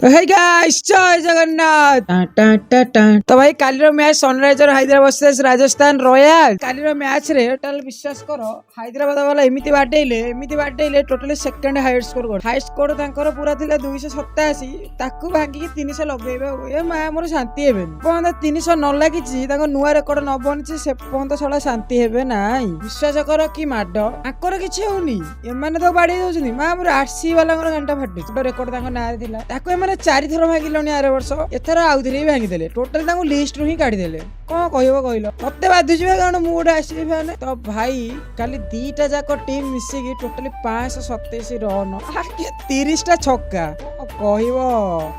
ତ ହେଇ ଗାଇସ୍, ଜୟ ଜଗନ୍ନାଥ। ଟା ଟା ଟା। ତ ଭାଇ, କାଲିର match Sunriser Hyderabad versus Rajasthan Royal. କାଲିର ମ୍ୟାଚ୍ ରେ ଟୋଟାଲ, ବିଶ୍ୱାସ କର, ହାଇଦ୍ରାବାଦ ବାଲା ଏମିତି ବାଡେଇଲେ, ଏମିତି ବାଡେଇଲେ, totally second highest score, highest score ତାଙ୍କର ପୁରା ଥିଲା 287। ତାକୁ ଭାଙ୍ଗିକି 300 ଲଗେଇବେ ଆଉ ଏ ମା ମୋର ଶାନ୍ତି ହେବେନି। ପର୍ଯ୍ୟନ୍ତ 300 ନ ଲାଗିଛି, ତାଙ୍କ ନୂଆ ରେକର୍ଡ ନ ବନିଛି, ସେ ପର୍ଯ୍ୟନ୍ତ ଶଳା ଶାନ୍ତି ହେବେ ନାଇଁ। ବିଶ୍ୱାସ କର, କି ମାଡ! ତାଙ୍କର କିଛି ହଉନି, ଏମାନେ ତ ବାଡେଇ ଦଉଛନ୍ତି। ମା ମୋର, ଆରସିବି ବାଲାଙ୍କର ଘଣ୍ଟା ଫାଟୁଛି। ଗୋଟେ ରେକର୍ଡ ତାଙ୍କ ନାଁରେ ଥିଲା, ତାକୁ ଏମାନେ ଚାରିଥର ଭାଙ୍ଗିଲଣି ଆର ବର୍ଷ, ଏଥର ଆଉଥରେ ବି ଭାଙ୍ଗିଦେଲେ। ଟୋଟାଲି ତାଙ୍କୁ ଲିଷ୍ଟରୁ ହିଁ କାଢିଦେଲେ। କଣ କହିବ କହିଲ? ମତେ ବାଧୁଛି ବା, କାରଣ ମୁଁ ଗୋଟେ ଆରସିବି ଫ୍ୟାନ୍। ତ ଭାଇ, କାଲି ଦିଟା ଯାକ ଟିମ୍ ମିଶିକି ଟୋଟାଲି 527 ରନ୍, 30ଟା ଛକା। କଣ କହିବ?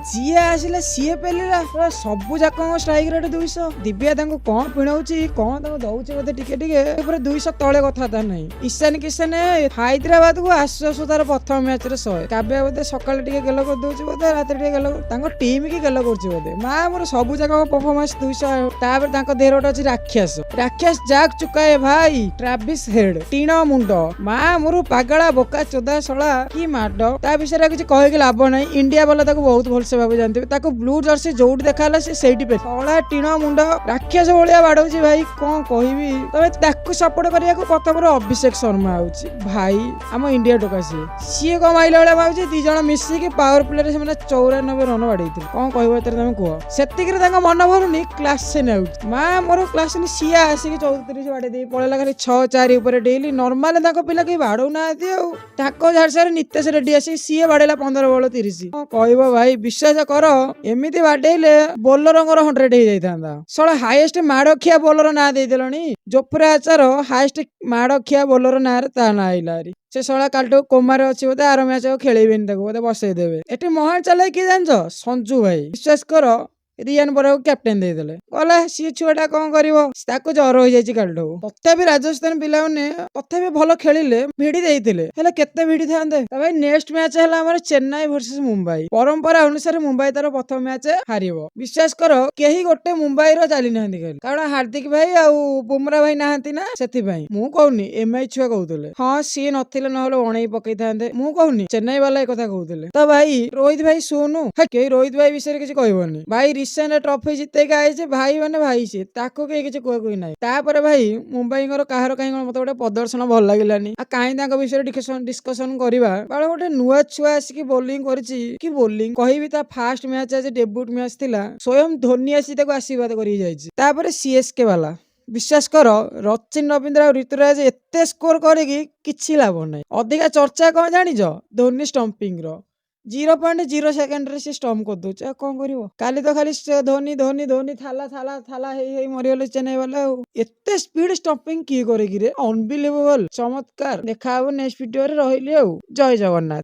ଯିଏ ଆସିଲା ସିଏ ପେଲିଲା। ପୁରା ସବୁ ଯାକଙ୍କ ଷ୍ଟ୍ରାଇକ୍ ରେଟ୍ 200। ଦିବ୍ୟା ତାଙ୍କୁ କଣ ପିଣଉଛି, କଣ ତାଙ୍କୁ ଦଉଛି ବୋଧେ ଟିକେ ଟିକେ। ପୁରା 200 ତଳେ କଥାବାର୍ତ୍ତା ନାହିଁ। ଈଶାନ କିଶାନ ହାଇଦ୍ରାବାଦକୁ ଆସୁ ଆସୁ ତାର ପ୍ରଥମ ମ୍ୟାଚରେ 100। କାବ୍ୟା ବୋଧେ ସକାଳେ ଟିକେ ଗେଲ କରିଦଉଛି ବୋଧେ, ରାତିରେ ଟିକେ ଗେଲ, ତାଙ୍କ ଟିମ୍ କି ଗେଲ କରୁଛି ବୋଧେ। ମା ମୋର, ସବୁ ଯାକ ପରଫର୍ମାନ୍ସ 200। ତାପରେ ତାଙ୍କ ଦେହରେ ଗୋଟେ ଅଛି ରାକ୍ଷସ, ରାକ୍ଷସ ଜାଗ ଚୁକାଏ ଭାଇ। ଟ୍ରାଭିସ୍ ହେଡ୍ ଟିଣ ମୁଣ୍ଡ, ମା ମୋର ପାଗଳା ବୋକା ଚୋଦା ଶଳା, କି ମାଡ! ତା ବିଷୟରେ ଆଉ କିଛି କହିକି ଲାଭ ନାହିଁ। ଇଣ୍ଡିଆ ବାଲା ତାକୁ ବହୁତ ଭଲସେ ଭାବେ ଜାଣିଥିବେ। ତାକୁ ବ୍ଲୁ ଜର୍ସି ଯୋଉଠି ଦେଖା ହେଲା, ସେ ସେଇଠି ପେ ଶଳା ଟିଣ ମୁଣ୍ଡ ରାକ୍ଷସ ଭଳିଆ ବାଡଉଛି ଭାଇ, କଣ କହିବି? ତମେ ତାକୁ ସପୋର୍ଟ କରିବାକୁ ପ୍ରଥମରୁ ଅଭିଷେକ ଶର୍ମା ଆଉଛି ଭାଇ, ଆମ ଇଣ୍ଡିଆ ଟୋକା ସିଏ। ସିଏ କଣ ମାଇଲା ଭଳିଆ ଭାବୁଛି। ଦି ଜଣ ମିଶିକି ପାୱାର ପ୍ଲେରେ ସେମାନେ 94 ରନ ବାଡେଇଥିଲେ। କଣ କହିବ ଏଥିରେ ତମେ କୁହ? ସେତିକିରେ ତାଙ୍କ ମନ ଭରୁନି, କ୍ଲାସେନ୍ ଆଉଛି। ମା ମୋର, କ୍ଲାସେନ୍ ସିଏ ଆସିକି 34 ବାଡେଇ ଦେଇ ପଳେଇଲା ଖାଲି 6-4 ଉପରେ। ଡେଲି ନର୍ମାଲ ତାଙ୍କ ପିଲା କେହି ବାଡଉନାହାନ୍ତି। ଆଉ ତାଙ୍କ ଝାଡ଼ସାରେ ନିତେଶ ରେଡ୍ଡି ଆସିକି ସିଏ ବାଡେଇଲା 15 ବଲ 30। କଣ କହିବ ଭାଇ? ବିଶ୍ୱାସ କର, ଏମିତି ବାଡେଇଲେ ବୋଲରଙ୍କର 100 ହେଇଯାଇଥାନ୍ତା। ଶଳା ହାଇଏଷ୍ଟ ମାଡ ଖିଆ ବୋଲର ନାଁ ଦେଇଦେଲଣି। ଜୋଫ୍ରା ଆର୍ଚର ହାଇଏଷ୍ଟ ମାଡ ଖିଆ ବୋଲର ନାଁରେ ତା ନାଁ ଆଇଲା ଭାରି। ସେ ଶଳା କାଲିଠୁ କୋମାରେ ଅଛି ବୋଧେ। ଆର ମ୍ୟାଚ୍ ଆଉ ଖେଳେଇବେନି ତାକୁ, ବୋଧେ ବସେଇ ଦେବେ। ଏଠି ମହାନ ଚାଲାକି କିଏ ଜାଣିଛ? ସଞ୍ଜୁ ଭାଇ। ବିଶ୍ୱାସ କର, ରିଆନ ପରାଗକୁ କ୍ୟାପ୍ଟେନ ଦେଇଦେଲେ। ଗଲା, ସିଏ ଛୁଆଟା କଣ କରିବ? ତାକୁ ଜର ହେଇଯାଇଛି କାଲିଠୁ। ତଥାପି ରାଜସ୍ଥାନ ପିଲାମାନେ ତଥାପି ଭଲ ଖେଳିଲେ, ଭିଡି ଦେଇଥିଲେ। ହେଲେ କେତେ ଭିଡି ଥାନ୍ତେ? ତ ଭାଇ, ନେକ୍ସଟ ମ୍ୟାଚ୍ ହେଲା ଆମର ଚେନ୍ନାଇ ଭର୍ସେସ ମୁମ୍ବାଇ। ପରମ୍ପରା ଅନୁସାରେ ମୁମ୍ବାଇ ତାର ପ୍ରଥମ ମ୍ୟାଚ୍ ହାରିବ। ବିଶ୍ୱାସ କର, କେହି ଗୋଟେ ମୁମ୍ବାଇର ଚାଲି ନାହାନ୍ତି ଖାଲି, କାରଣ ହାର୍ଦ୍ଦିକ ଭାଇ ଆଉ ବୁମରା ଭାଇ ନାହାନ୍ତି ନା, ସେଥିପାଇଁ। ମୁଁ କହୁନି, ଏମଆଇ ଛୁଆ କହୁଥିଲେ। ହଁ, ସିଏ ନଥିଲେ ନହେଲେ ଅଣେଇ ପକେଇଥାନ୍ତେ। ମୁଁ କହୁନି, ଚେନ୍ନାଇ ବାଲା ଏ କଥା କହୁଥିଲେ। ତ ଭାଇ, ରୋହିତ ଭାଇ ଶୁନୁ। ହେ, କେହି ରୋହିତ ଭାଇ ବିଷୟରେ କିଛି କହିବନି ଭାଇ। ରିସେଣ୍ଟ ଟ୍ରଫି ଜିତେଇକି ଆଇଛି ଭାଇ, ମାନେ ଭାଇ ସିଏ, ତାକୁ କେହି କିଛି କୁହା କୁହି ନାହିଁ। ତାପରେ ଭାଇ, ମୁମ୍ବାଇଙ୍କର କାହାର କାହିଁ କଣ ମତେ ଗୋଟେ ପ୍ରଦର୍ଶନ ଭଲ ଲାଗିଲାନି। ଆଉ କାହିଁ ତାଙ୍କ ବିଷୟରେ ଡିସ୍କସନ କରିବା? ବାଳ ଗୋଟେ ନୂଆ ଛୁଆ ଆସିକି ବୋଲିଂ କରିଛି, କି ବୋଲିଂ କହିବି! ତା ଫାଷ୍ଟ ମ୍ୟାଚ୍ ଆଜି ଡେବ୍ୟୁଟ ମ୍ୟାଚ୍ ଥିଲା। ସ୍ୱୟଂ ଧୋନି ଆସି ତାକୁ ଆଶୀର୍ବାଦ କରିକି ଯାଇଛି। ତାପରେ ସିଏସକେ ବାଲା, ବିଶ୍ୱାସ କର, ରଚିନ ରବୀନ୍ଦ୍ର ଆଉ ଋତୁରାଜ ଏତେ ସ୍କୋର କରିକି କିଛି ଲାଭ ନାହିଁ। ଅଧିକା ଚର୍ଚ୍ଚା କଣ ଜାଣିଛ? ଧୋନି ଷ୍ଟମ୍ପିଂ ର। 0.0 ସେକେଣ୍ଡରେ ସେ ଷ୍ଟମ୍ପ କରିଦଉଛି। ଆଉ କଣ କରିବ? କାଲି ତ ଖାଲି ସେ ଧୋନି ଧୋନି ଧୋନି ଥାଲା ଥାଲା ଥାଲା ହେଇ ହେଇ ମରିଗଲେ ଚେନ୍ନାଇ ବାଲା। ଆଉ ଏତେ ସ୍ପିଡ ଷ୍ଟମ୍ପିଂ କିଏ କରେ କିରେ? ଅନବିଲିଭେବଲ, ଚମତ୍କାର। ଦେଖା ହବ ନେକ୍ସଟ ଭିଡିଓରେ, ରହିଲି ଆଉ। ଜୟ ଜଗନ୍ନାଥ।